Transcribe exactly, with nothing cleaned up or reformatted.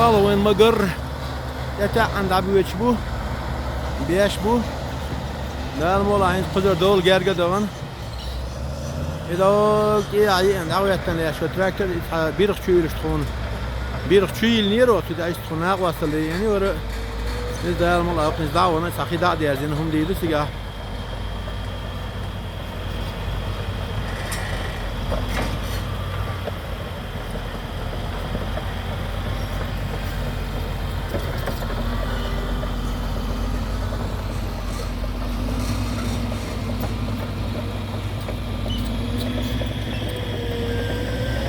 Вайн магар тӀетаьӀӀан дӀабоьдуш бу, беш бу. Дала мукъ лахь, хӀинца кхузара дола герга а дан. И дог тӀехьа йиъна дӀахӀоьттина лаьш, трактор и цхьа бирх чу йиллаш тхуна. Бирх чу йиллинера оцу, и дӀа иштта тхуна накъостал дайина вара. Иза Дала мукъ лахь, хӀинца дӀа а вана, цхьа хи дӀа а дерзина, хӀума дийла цигахь.